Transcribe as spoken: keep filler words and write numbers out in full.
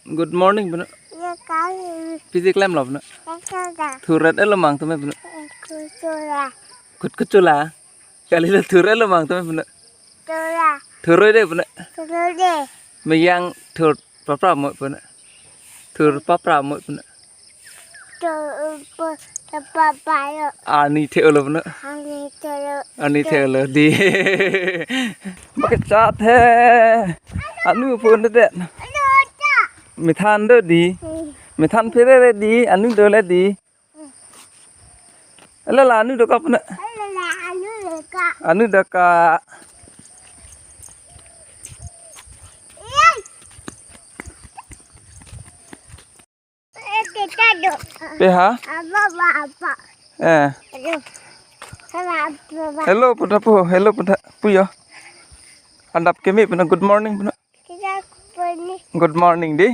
Good morning punu. Ya kali. Pisi klemlo punu. Ya kali. Thurret-etlo mang tame punu. Kuchula. Kut kuchula. Kalilo thurret-etlo mang tame punu. Chula. Thurroi de punu. Chula de. Meyang thur papra mo punu. Thur papra mo punu. Thur papra yo. Arni the-olo punu. Arni the-olo. Arni the-olo di. Bakachat he. Anu punu de. Anu ta. Methan do di. Hmm. Methan phere re di. Anu do le di. Hala la anu do ka punu. Hala la anu do ka. Anu do ka. Yay. Eh, kita do. Pe ha? Apa, apa, apa? Eh. Aduh. Apa, apa, apa? Hello punu pu, hello punu pu yo. Adap keme punu, good morning punu. Kita puni. Good morning di.